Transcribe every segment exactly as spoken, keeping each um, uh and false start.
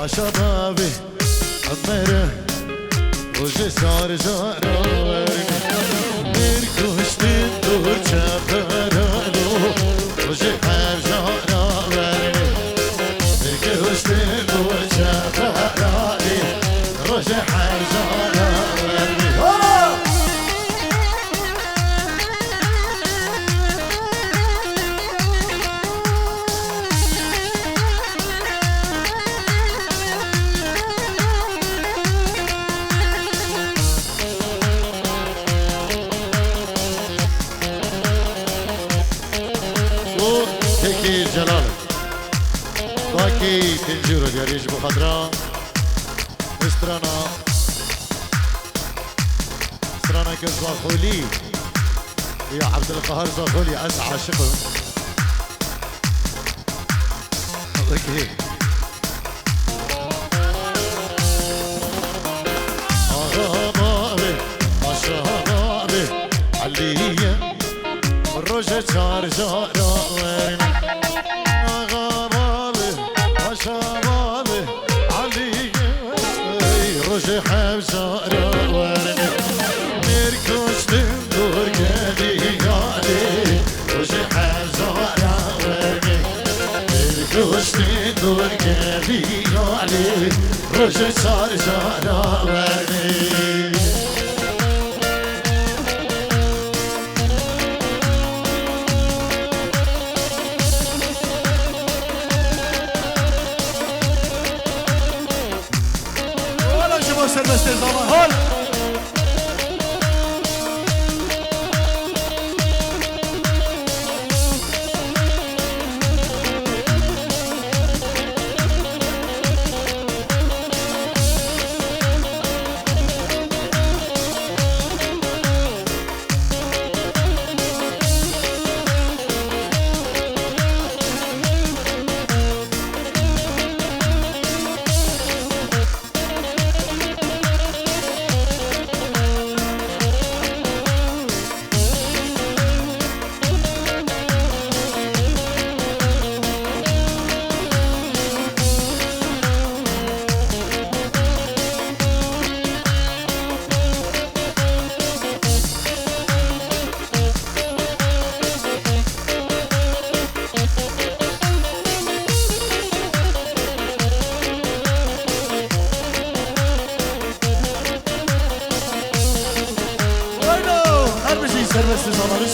Aşa bavê Emere, rojê sar jara wernê. Mêr kuştin dur çeperalo, rojê hev jara wernê. Mêr kuştin dur çeperalê, rojê hev jara wernê. Hola! Û kekê Celal. Dakê pêncî euro diyarî ji bo xatira strana, straneke Zaxolî. Ya Abdulqahar Zaxolî, ez aşiq im. Peki. Axa bavê, aşa bavê, Elîye, roje çar jara werne. Axa bavê, aşa bavê, Elîye, rojê hev jara werne. Mêr kuştin dur gelî yalê, rojê hev jara werne. Mêr kuştin dur gelî yalê, rojê çar jara werne. Wala ji bo serbestê zaman. Hol! Haydo! Her bijî serbest zamanı.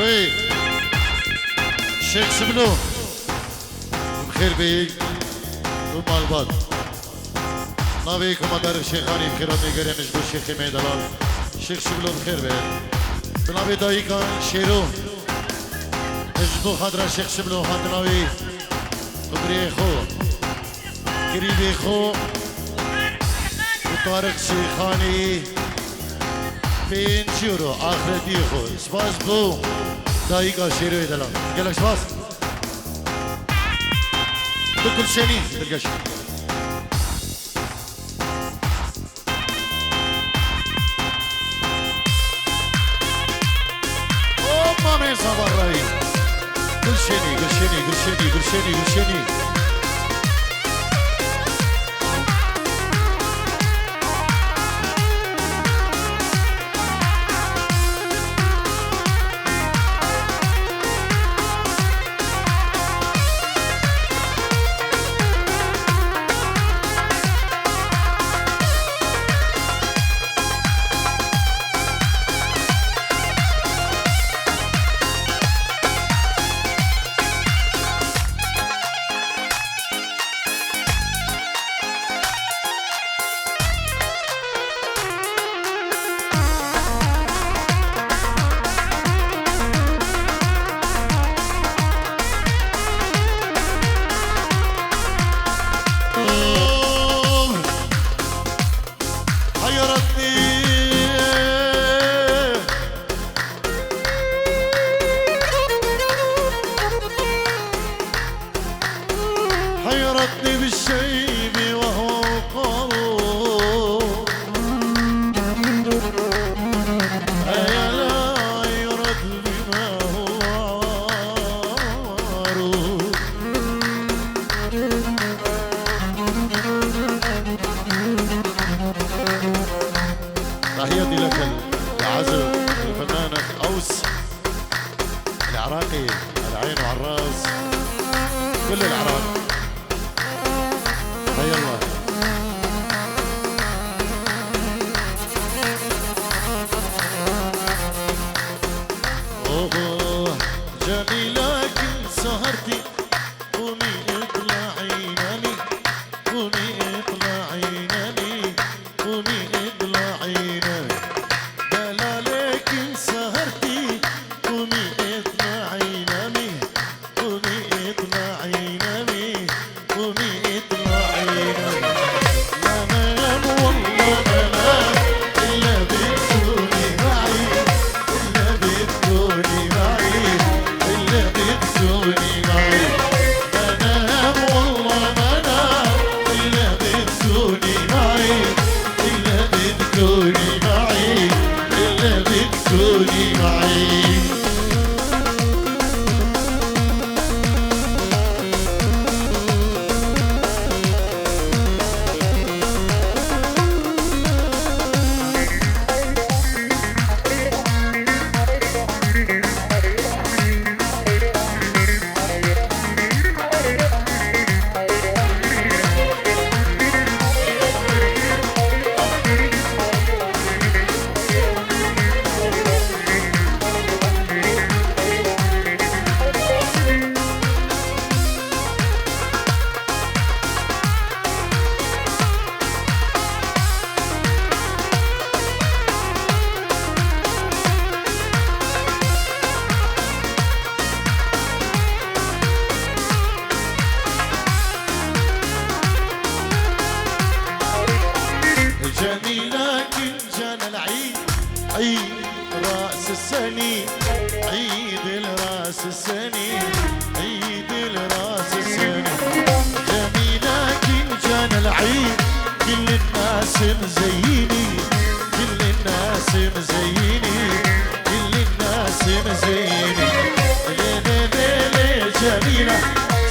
Wê Şêx Şiblo, bi xêr bêyî, bi malbat. Navê Komandar Şêxanî bi xêr hatine, gerê min ji bo Şêxê me delal. Şêx Şiblo bi xêr be. Bi navê dayika Şêro. Ez ji bo xatira Şêx Şiblo hatina wî, xwe birê xwe, kirîbê xwe û Tariq Şêxanî pênc euro axretiyê xwe. Spas bo dayika Şêroyê delal. Gelek spas. Tu Gulşenî, dilgeş. O mamê Zavarayî. Gulşenî, Gulşenî, Gulşenî, Gulşenî, Gulşenî. الفنان أوس العراقي، على العين وعلى الراس، كل العراق. حي الله. أوه، جميلة كل سهرتي، قومي اطلعي نامي، قومي اطلعي نامي، قومي اطلعي نامي، بلالك سهرتي، قومي اطلعي نامي، قومي اطلعي نامي، قومي اطلعي نامي. لا منام والله منام، إلا بتكوني معي، إلا بتكوني معي، إلا بتكوني معي. منام والله منام، إلا بتكوني معي، إلا بتكوني معي، إلا بتكوني معي. جميلة كنجان العيد، عيد راس السنة، عيد الراس السنة، عيد الراس السنة. جميلة كنجان العيد، كل الناس مزينين، كل الناس مزينين، كل الناس مزينين. ليه ليه ليه ليه جميلة،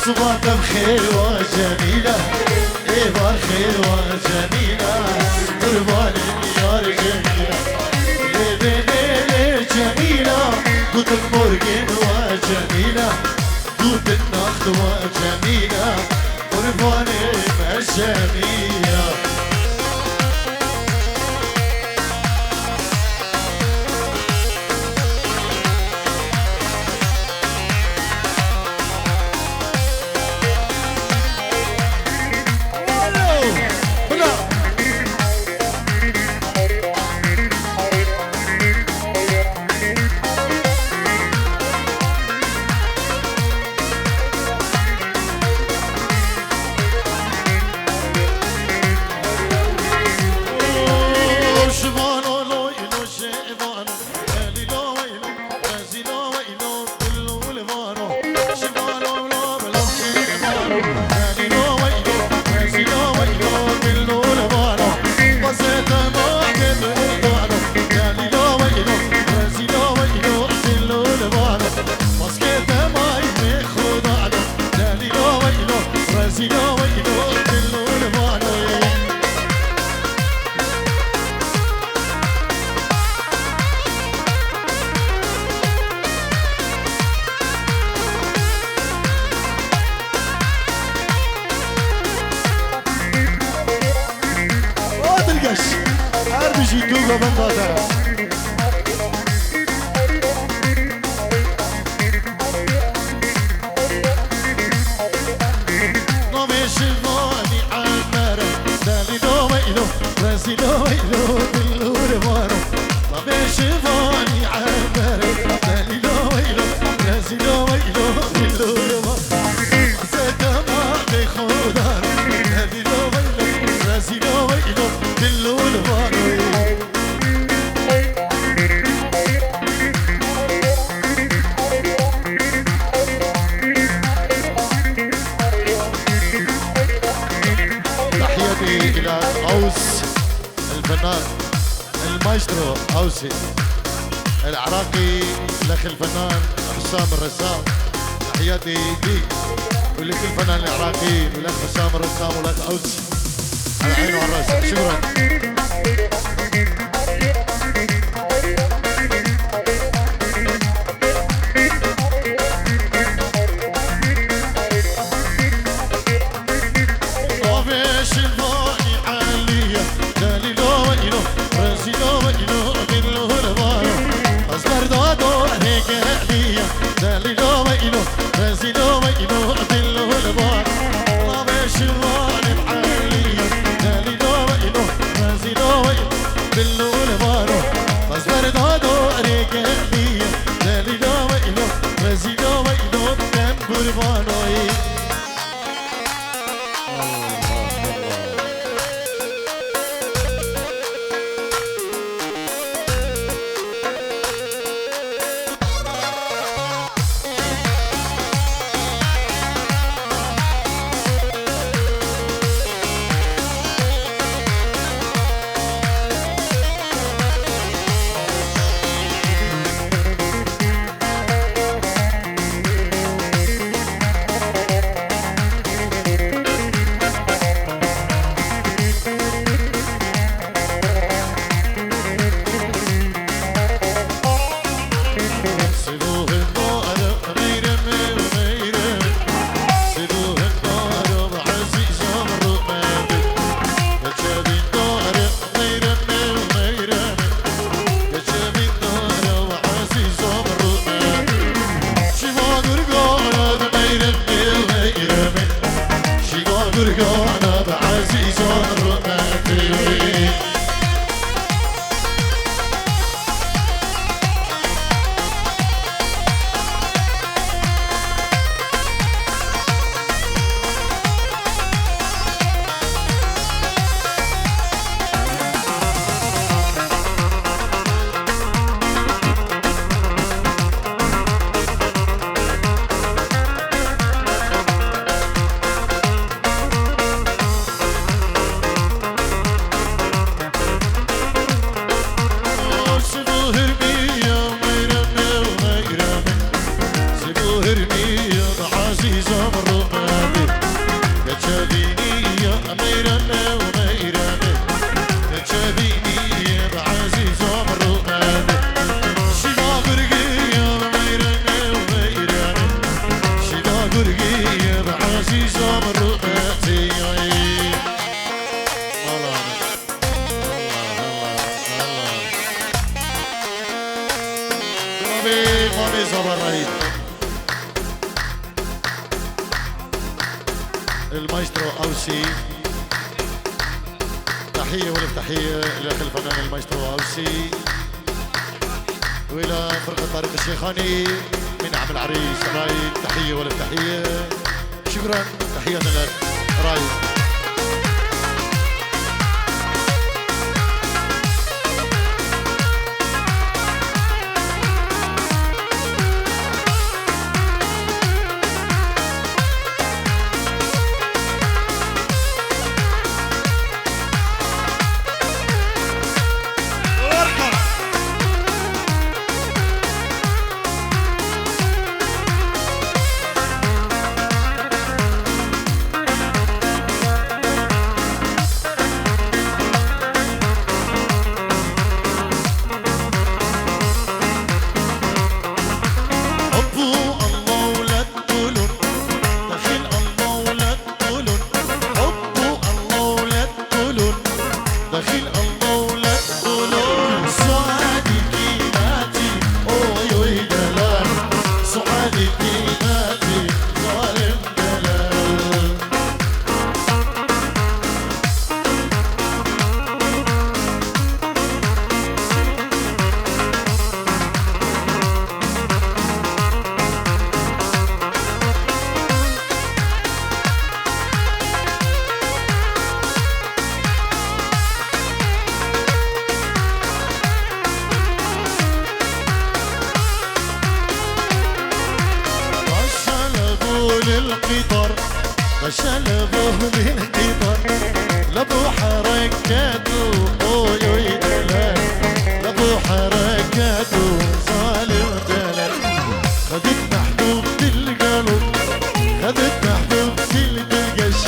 صباك بخير وجميلة. Êvar xêr wa cemîla, qurbanê yar cemîla. Lê lê lê lê cemîla, gotun morgên wa cemîla, gotun naxt wa cemîla, qurbanê me cemîla. Adil geş. Her bijî tu govenda te. Navê şivanî Emer, delîlo weylo, rezîlo weylo, dilo revano. Navê şivanî Emer, delîlo weylo, rezîlo weylo, dilo revano. Zeta ma bê xodan, delîlo weylo, rezîlo weylo, dilo revano. تحياتي إلى أوس الفنان المايسترو أوسي العراقي، الأخ الفنان حسام الرسام. تحياتي ليك ولكل الفنان العراقي والأخ حسام الرسام والأخ أوسي. على عيني وعلى راسي. شكرا. مامي زبراي. المايسترو أوسي. تحية والف تحية لأخي الفنان المايسترو أوسي. وإلى فرقة طارق الشيخاني من عم العريس رايد. تحية والف تحية. شكرًا. تحية لك. رايد. حبوا الله ولا تقولون، دخيل الله ولا تقولون، حبوا الله ولا تقولون، دخيل الله ولا تقولون. سعادي كيناتي، أوي أوي دلال، سعادي كيناتي، ظالم دلال. باشا لبو للقطار، باشا لبو للقطار، لبو حركاتو، أوي أوي دلال، لبو حركاتو، ظالم دلال. خدت محبوبتي القلب، خدت محبوبتي الدلقش،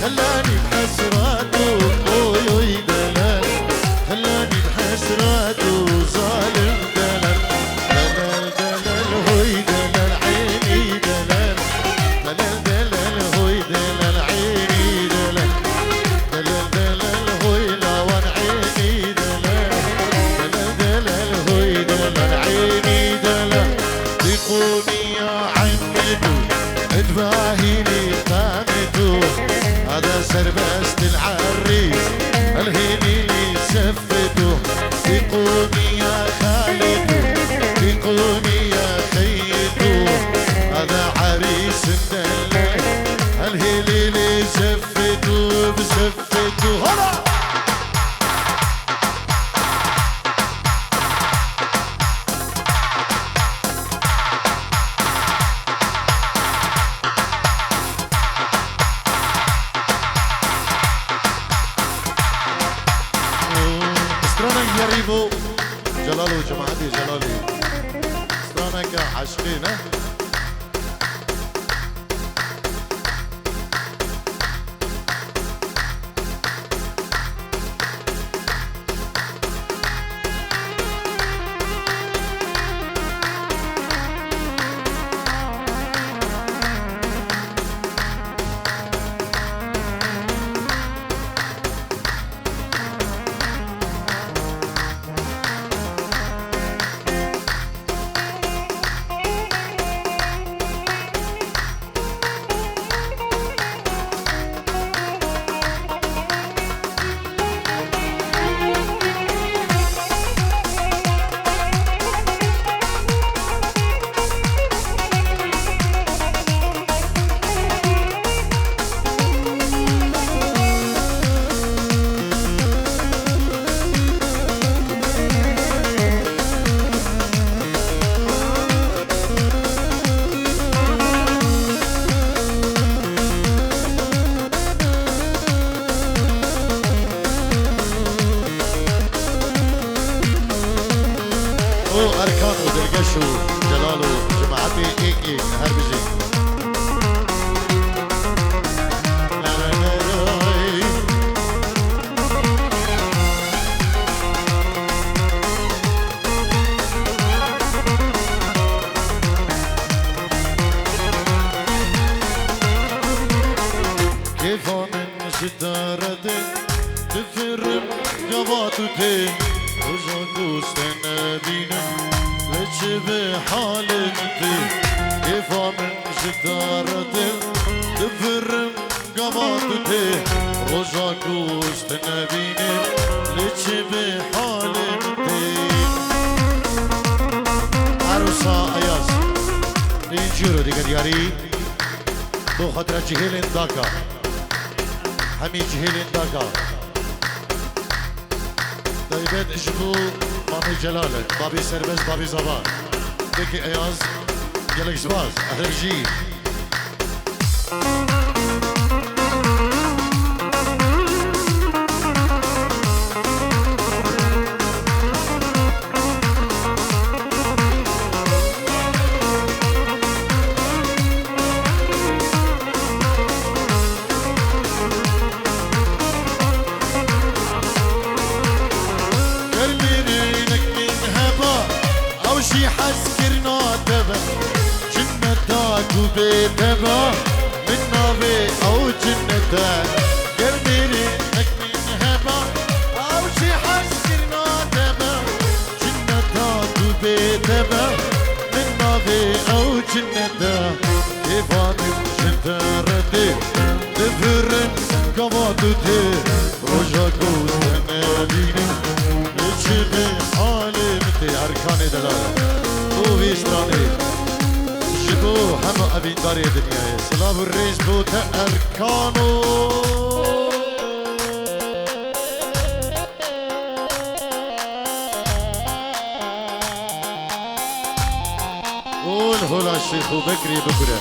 خلاني بحسراته، أوي أوي دلال، خلاني بحسراته، ظالم دلال. دلال دلال هوي دلال عيني دلال، دلال دلال هوي دلال عيني دلال. دلال دلال هوي لاوان عيني دلال، دلال دلال هوي دلال عيني دلال. ديقوني يا عمتو، اتباهيني قامتو، هذا سربست العريس، الهيني لي سفتو. ديقوني يا خالتو، ديقوني يا خيتو، هذا عريس مدلل، الهيلي لي سفتو بسفتو. هلا! Straneke yerî bo Celal û cemaetê Celalê. Straneke eşqê ne? û Erkan û Dilgeş û Celal û cemaetê êk êk her bijî. Kêfa min ji te re tê, difirim gava tu tê. Roja ku te nebînim, lê çi Bi halê min tê, kêfa min ji te re tê. Difirim gava tu tê, roja ku ez te nebînim, lê çi bi halê min tê. Erosa Ayaz, pêncî euro digel yarî, bo xatira cihêlên Daka. Hemî cihêlên Daka. Taybet ji bo Mamê Celal, Babê Serbest, Babê Zava. Peki Eyaz, gelek spas. Ehrek jî. Ger mêrênek min heba, ew jî hezkirina te be. Cinneta ku bê te be, min navê ew cinnet e. Ger mêrênek min heba, ew jî hezkirina te be. Cinneta ku bê te be, min navê ew cinnet e. Kêfa min ji te re tê, difirim gava tu tê. Roja ku te nebînim, çi bi halê min tê. Erkanê delal. Û vî stranê. Ji bo hemû evîndarê dinyayê. Silav û rêz bo te Erkano. Hol hola Şêxo Bekrê bigure.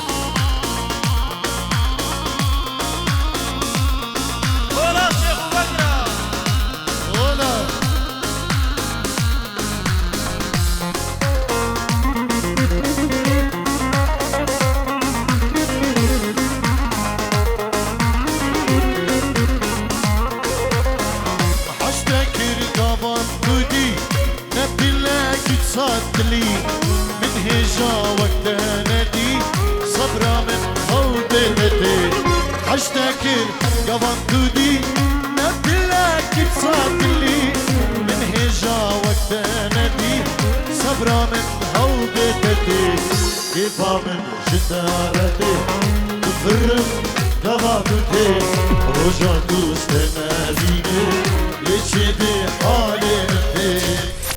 Hola Şêxo Bekra. Hola. Haşte kir gavan tu dî, ne pilek satilî. Min hêja wek te nedî, sebra min hew bê te tê. Haşte kir gavan tu dî, ne pilek satilî. Min hêja wek te nedî, sebra min hew bê te tê. Kêfa min ji te re tê, difirim gava tu tê. Roja ku ez te nebînim,